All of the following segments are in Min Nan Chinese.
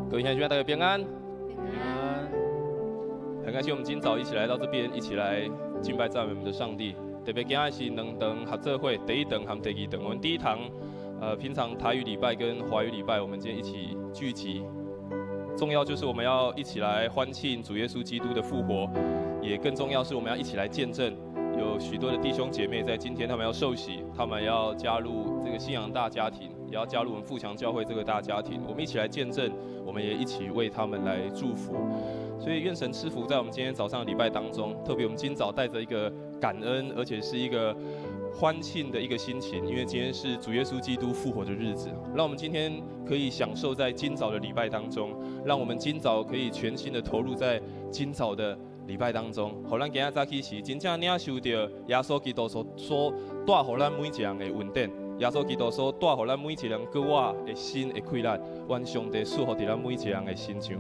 各位兄弟姊妹，大家平安。平安。很感謝我們今早一起來到這邊，一起來敬拜讚美我們的上帝。特別今日是兩堂合做伙，第一堂和第二堂。我們第一堂，平常台語禮拜跟華語禮拜，我們今天一起聚集。重要就是我們要一起來歡慶主耶穌基督的復活，也更重要是我們要一起來見證，有許多的弟兄姐妹在今天他們要受洗，他們要加入這個信仰大家庭，也要加入我們富強教會這個大家庭。我們一起來見證，我們也一起為他們來祝福。所以願神賜福在我們今天早上的禮拜當中，特別我們今早帶着一個感恩，而且是一個歡慶的一個心情，因為今天是主耶穌基督復活的日子，讓我們今天可以享受在今早的禮拜當中，讓我們今早可以全心的投入在今早的禮拜當中，予咱今仔早起時真正領受著耶穌基督所帶予咱每一人的恩典，耶穌基督所帶予咱每一人閣我的新的氣力，願上帝賜福佇咱每一人的身上。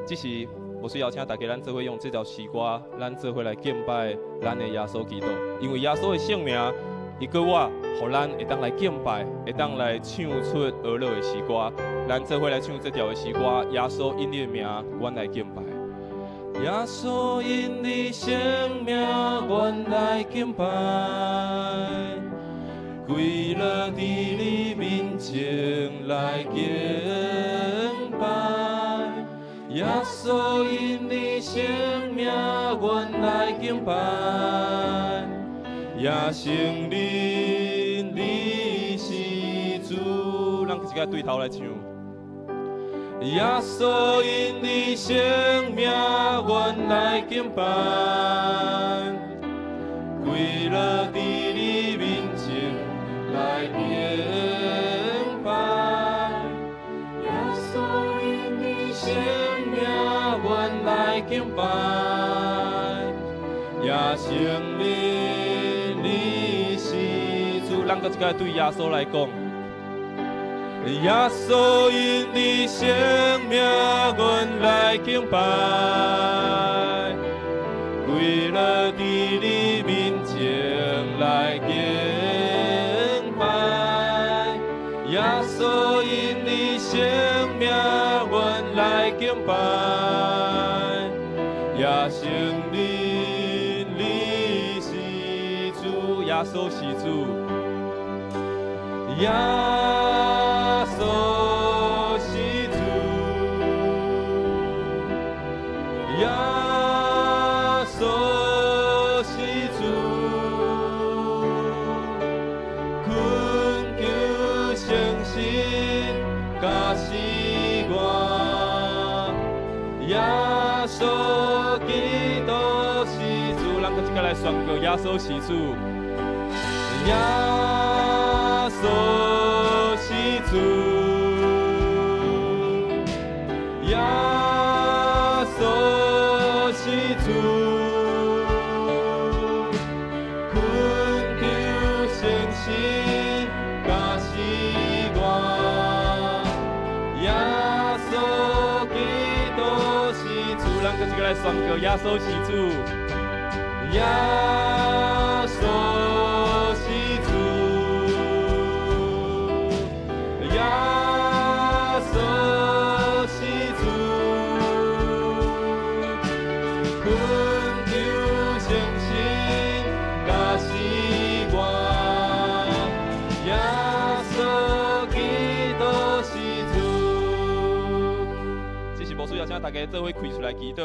這時，我是邀請大家，咱做伙用這條詩歌，咱做伙來敬拜咱的耶穌基督，因為耶穌的聖名，伊閣我，予咱會當來敬拜，會當來唱出歡樂的詩歌。咱做伙來唱這條的詩歌，耶穌因你的名，阮來敬拜。耶穌因你聖名，阮來敬拜，跪落佇你面前來敬拜。耶穌因你聖名，阮來敬拜，也承認你是主。咱一個對頭來唱。耶穌因你聖名，阮來敬拜，跪落佇你面前來敬拜。耶穌因你聖名，阮來敬拜，也承認你是主。咱閣一擺對耶穌來講。耶穌因你聖名，阮來敬拜，跪落佇你面前來敬拜。耶穌因你聖名，阮來敬拜，也承認你是主，耶穌是主，耶穌是主，耶穌是主，懇求聖神加持我，耶穌基督是主，咱閣一擺來宣告耶穌是主，耶穌是主，耶穌是主，懇求聖神加持我，耶穌基督是主，咱閣一擺來宣告耶穌是主，耶穌是主。耶穌是主，懇求聖神加持我，耶穌基督是主。這是牧師邀請大家做伙開喙來祈禱，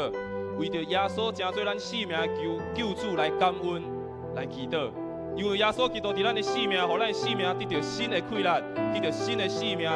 為著耶穌成做咱生命救救主來感恩來祈禱。因為耶穌基督佇咱的生命，予咱的生命得著新的氣力，得著新的生命。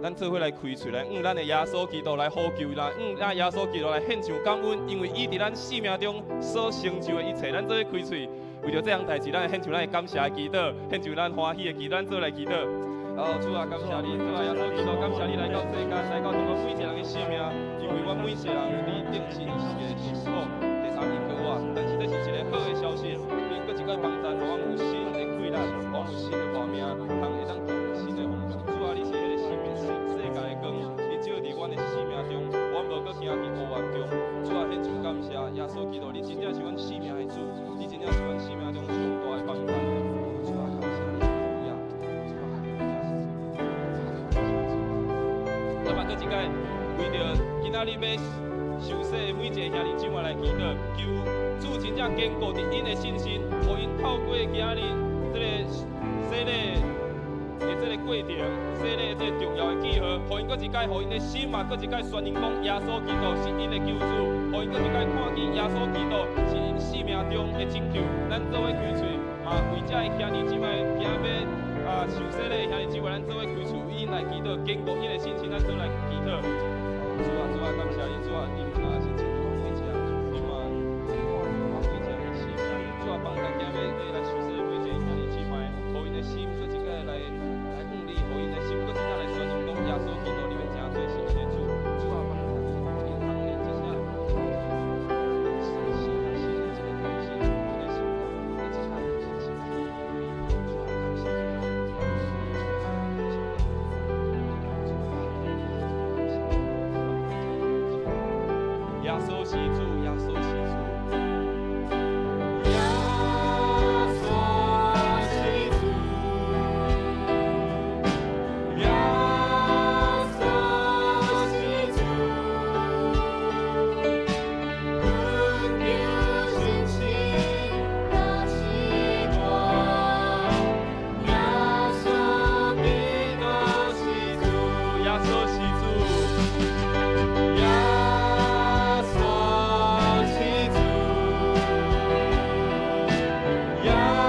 咱做伙來開喙來，向咱的耶穌基督來呼求啦，向咱耶穌基督來獻上感恩，因為伊佇咱生命中所成就的一切，咱做伙開喙，為著這項代誌，咱來獻上咱的感謝的祈禱，獻上咱歡喜的祈禱，咱做伙來祈禱。哦，主啊，感謝你，主啊，耶穌基督，感謝你來到世間，來到阮每一個人的生命，因為阮每一個人你頂次是一個受苦，第三日復活，但是這是一個好的消息，你閣一擺幫贊，予阮有新的氣力，予阮有新的活命，通會當行新的方向。主啊，你是彼個生命世界的光，你照佇阮的生命中，阮無閣行佇黑暗中。主啊，獻上感謝，耶穌基督，你真正是阮生命的主，你真正是阮生命中上大的幫贊。主啊，感謝你，主啊，主啊，閣一擺為著今仔日欲受洗的每一個兄弟姊妹來祈禱，求主真正堅固佇𪜶的信心，予𪜶透過今仔日這个洗禮的這个過程，洗禮的這个重要的記號，予𪜶閣一擺，予𪜶的心嘛，閣一擺宣認講耶穌基督是𪜶的救主，予𪜶閣一擺看見耶穌基督是𪜶生命中的拯救。咱做伙開喙，嘛為這个兄弟姊妹今仔欲受洗禮的兄弟姊妹，咱做伙開喙，為𪜶來祈禱，堅固𪜶的信心，咱做來祈禱。主啊，主啊，感謝你，主啊，你嘛是拯救阮每一個人，你嘛看阮每一個人的生命，主啊，幫助今仔欲來受洗的每一個兄弟姊妹，予𪜶的心閣一擺來向你，予𪜶的心閣一擺來宣認講耶穌基督，你欲成做是𪜶的主。主啊，幫助𪜶通會真正新新的一個開始，𪜶的心閣一擺相信你。主啊，感謝你。耶穌是主，耶穌是主。耶穌是主，耶穌是主，困求信心甲死活，耶穌基督是主，耶穌是主。耶穌是主，耶穌是主，困求信心佮死活，耶穌基督是主。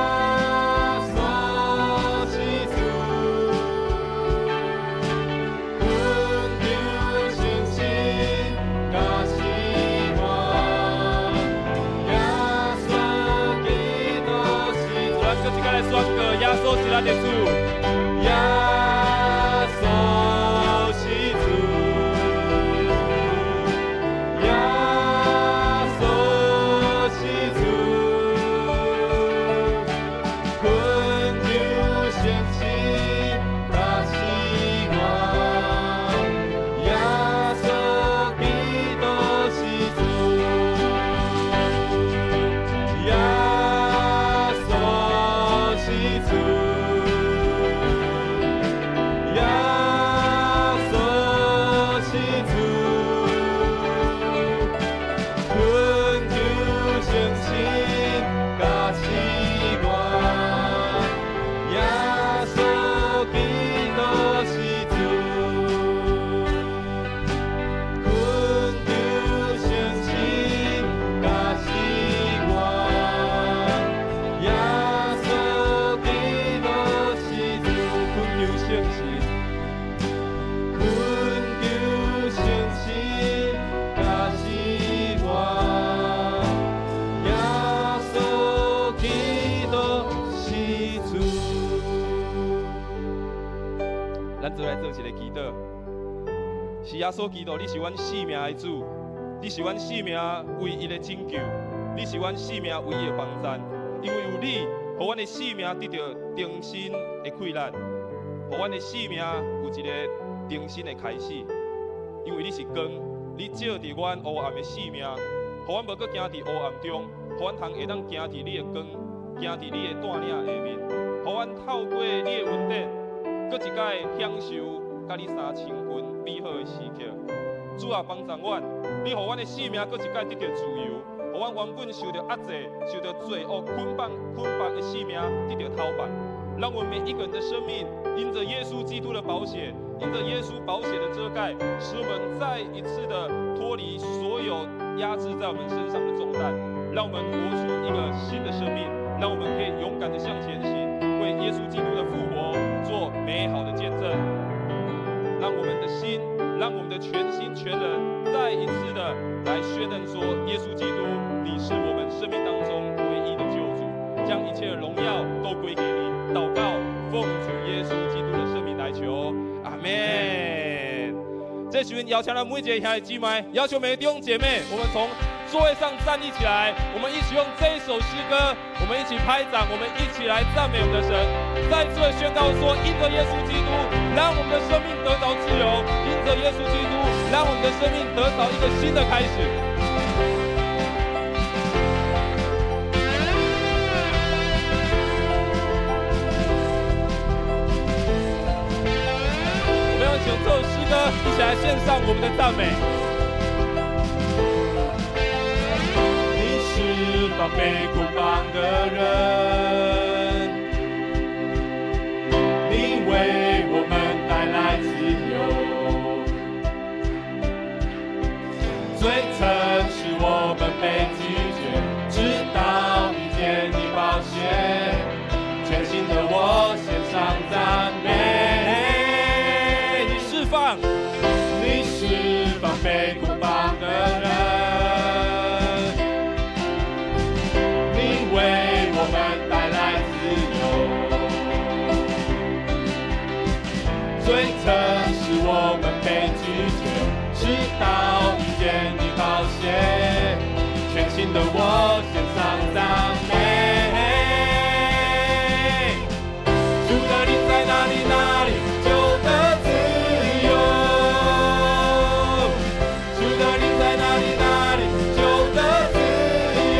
咱閣一擺來宣告，耶穌是咱的主，耶穌是主。耶穌是主，困求信心佮死活，耶穌基督是主，耶穌是主，耶穌是主。困求信心佮死活，耶穌基督是主。困求信心佮死活，耶穌基督是主。困求信心，困求信心佮死活，耶穌基督是主。咱做來做一個祈禱，是耶穌基督，你是阮生命的主，你是阮生命唯一的拯救，你是阮生命唯一的幫贊，因為有你，予阮的生命得著重新的氣力，予阮的生命有一個重新的開始。因為你是光，你照佇阮黑暗的生命，予阮無閣行佇黑暗中，予阮通會當行佇你的光，行佇你的帶領下面，予阮透過你的恩典，閣一擺享受佮你相親近美好的時刻。主啊，幫助阮，你予阮的生命閣一擺得著自由，予阮原本受著壓制、受著罪惡捆綁的生命得著脫綁。讓我們每一個人的生命，因著耶穌基督的寶血，因著耶穌寶血的遮蓋，使我們再一次的脫離所有壓制在我們身上的重擔，讓我們活出一個新的生命，讓我們可以勇敢的向前行，為耶穌基督的復活做美好的見證。讓我們的心，讓我們的全心全人，再一次的來宣認說，耶穌基督，你是我們生命當中唯一的救主，將一切的榮耀都歸給你。禱告，奉主耶穌基督的聖名來求，阿們。這時陣邀請咱每一个兄弟姊妹，邀請每個弟兄姐妹，我們從座位上站立起來，我們一起用這一首詩歌，我們一起拍掌，我們一起來讚美我們的神。再次的宣告說，因著耶穌基督，讓我們的生命得著自由；因著耶穌基督，讓我們的生命得著一個新的開始。我們用這首詩歌。歌，一起來獻上我們的讚美。你釋放被捆綁的人，你為我們帶來自由。罪曾使我們被拒絕，直到遇見你寶血，全新的我獻上讚美。你釋放，你釋放被捆綁的人，你為我們帶來自由。罪曾使我們被拒絕，直到遇見你寶血，全新的我獻上讚美。主的靈在哪裡，哪裡就得自由。主的靈在哪裡，哪裡就得自由。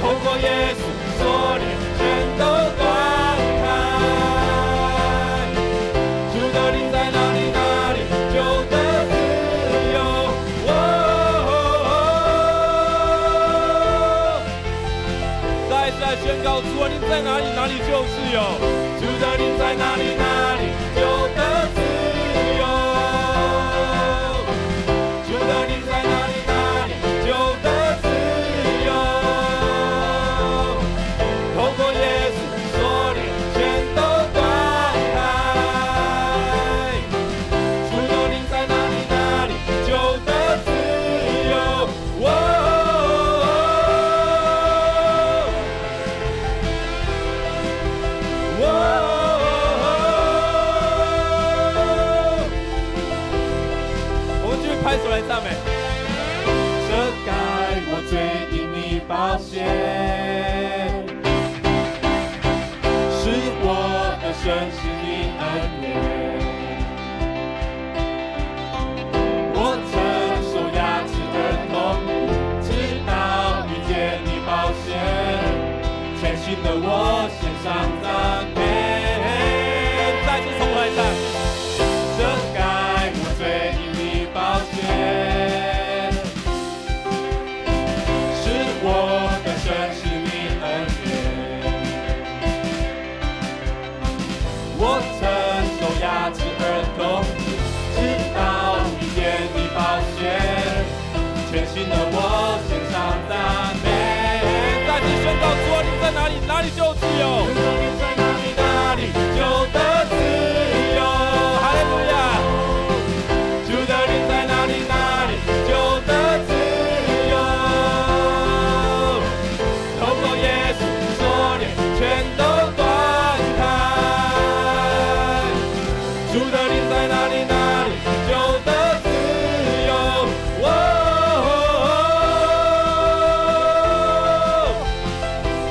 透過耶穌，鎖鏈全都斷開。主的靈在哪裡，哪裡就得自由。哦，再一次來宣告：主的靈在哪裡，哪裡就有自由。主的靈在哪裡，哪裡就得自由。主的靈在哪裡，哪裡就得自由。透過耶穌，鎖鏈全都斷開。主的靈在哪裡，哪裡就得自由。哦，哦，我們繼續拍手來讚美。遮蓋我罪的你寶血，使我得勝是你恩典。我曾受壓制而痛苦，直到遇見你寶血，全新的我獻上讚美。再次從頭來唱。遮蓋我罪的你寶血，使我得勝是你恩典。我曾受壓制而痛苦，直到遇見你寶血，全新的我獻上讚美。再次宣告：主啊，你在哪裡，哪裡就有自由。主的靈在哪裡，哪裡就得自由。哈利路亞！主的靈在哪裡，哪裡就得自由。透過耶穌，鎖鏈全都斷開。主的靈在哪裡，哪裡就得自由。哦，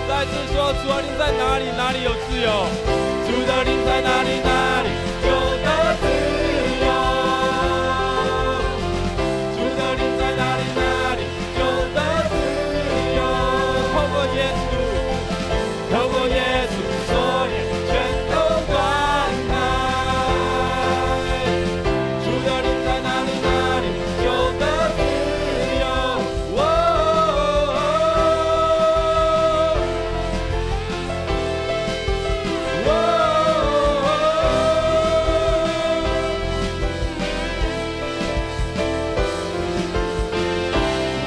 再次說：主啊，靈在哪裡，哪裡有自由。主的靈在哪裡，哪裡就得自由。主的靈在哪裡，哪裡就得自由。透過耶穌，透過耶穌，鎖鏈全都斷開。主的靈在哪裡，哪裡就得自由。哦，哦，主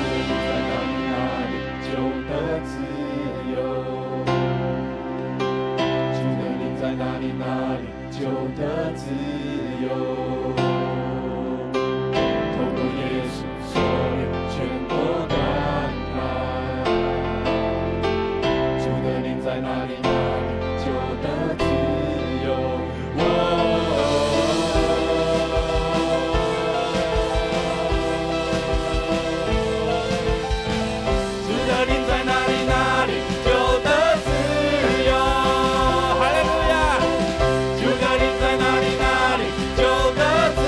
的靈在哪裡，哪裡就得自由。主的靈在哪裡，哪裡就得自由。透過耶穌，鎖鏈全都斷開。主的靈在哪裡，哪裡就得自由。哦，主的靈在哪裡，哪裡就得自由。哈利路亞！主的靈在哪裡，哪裡就得自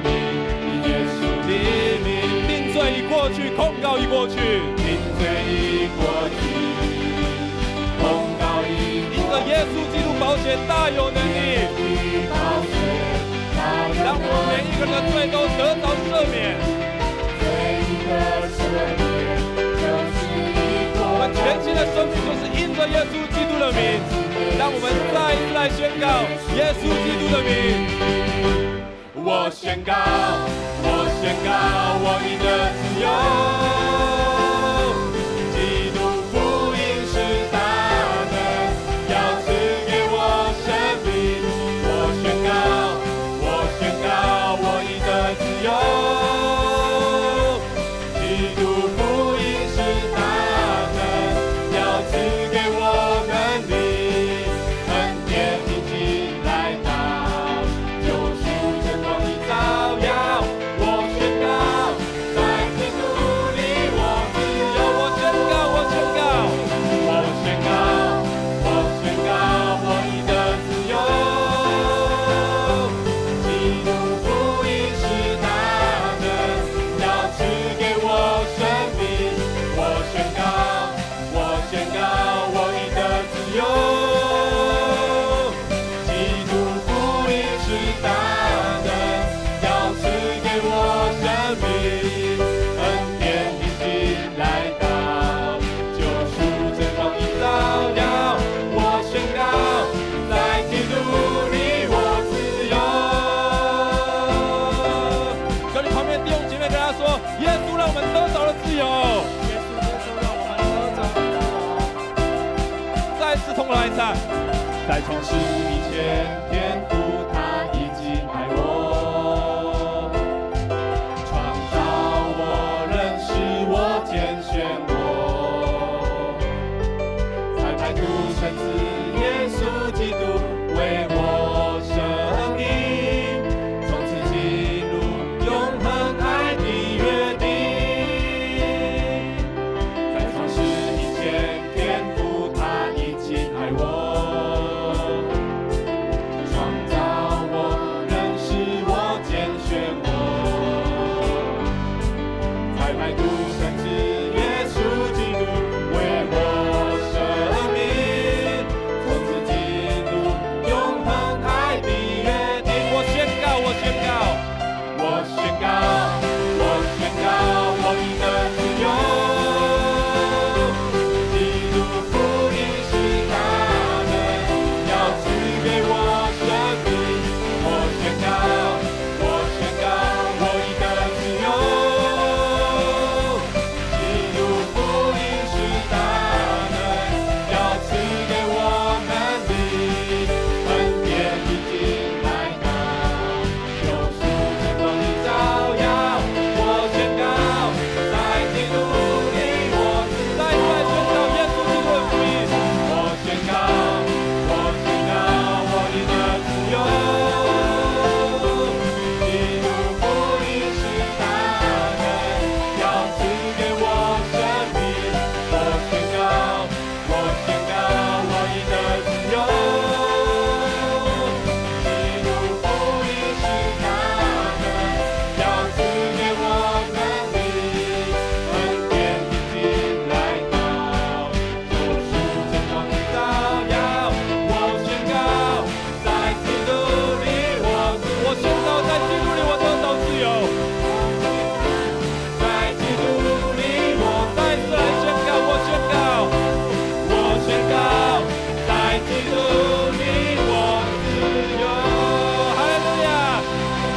命，因耶穌的名。定罪已過去，控告已過去，定罪已過去，控告已。因着耶穌基督寶血大有能力，讓我們每一個人的罪都得著赦免。罪得赦免，就是我們全新的生命就是因着耶穌基督的名，讓我們再一次來宣告耶穌基督的名。我宣告，我宣告，我已得自由。基督福音是大能，要賜給我生命。我宣告，我宣告，我已得自由。基督福音是大能，要賜給我能力。恩典已經來到，救贖真光已照耀。我宣告，在基督裡我自由。我宣告，我宣告，我宣告，我宣告，我已得自由。基督福音是大能，要賜給我生命。我宣告，我宣告，我已得自由。基督福音是大能，要賜給我生命。恩典已經來到，救贖真光已照耀。我宣告，在基督裡我自由。跟你旁邊弟兄姐妹跟他說，耶穌讓我們得著了自由。耶穌耶穌讓我們得著自由。再次同我來唱。在創世以前，天父他已經愛我，創造我，認識我，揀選我，差派獨生子耶穌基督為我捨命，從此進入永恆愛的約定。在創世以前，天父他已經愛我，創造我，認識我，揀選我，差派獨生子耶穌基督為我捨命，從此進入永恆愛的約定。我宣告，我宣告，我宣告，我宣告，我已得自由。基督福音是大能，要賜給我生命。我宣告，我宣告，我已得自由。基督福音是大能，要賜給我能力。恩典已經來到，救贖真光已照耀。我宣告，在基督裡我自再次來宣告耶穌基督的福音。我宣告，我宣告，我已得自由。基督福音是大能，要賜給我生命。我宣告，我宣告，我已得自由。基督福音是大能，要賜給我能力。恩典已經來到，救贖真光已照耀。我宣告，在基督裡我自，我宣告，在基督裡我得著自由。在基督裡我再次來宣告，我宣告，我宣告，在基督裡我自由。哈利路亞，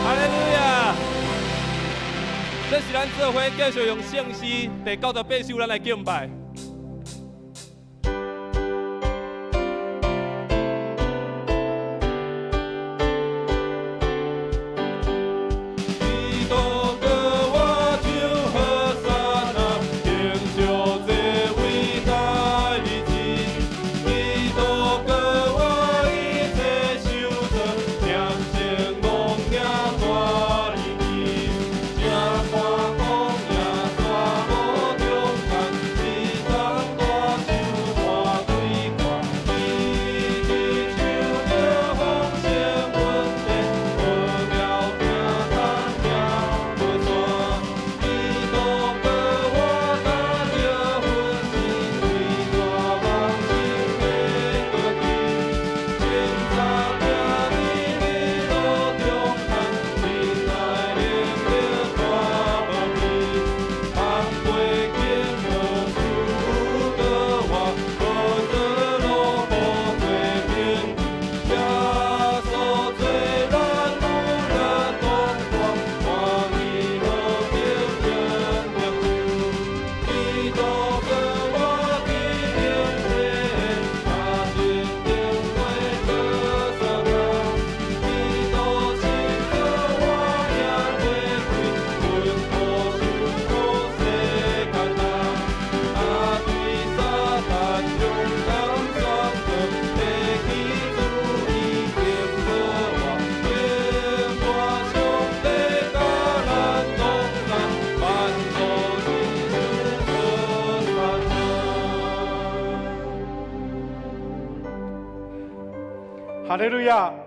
哈利路亞。這是咱做伙繼續用聖詩第98首咱來敬拜。基督閣我像和散那，成就這偉大的志。基督閣我一切受造，念成戇也大利基，這看講也煞無中間，基督哈利路亞。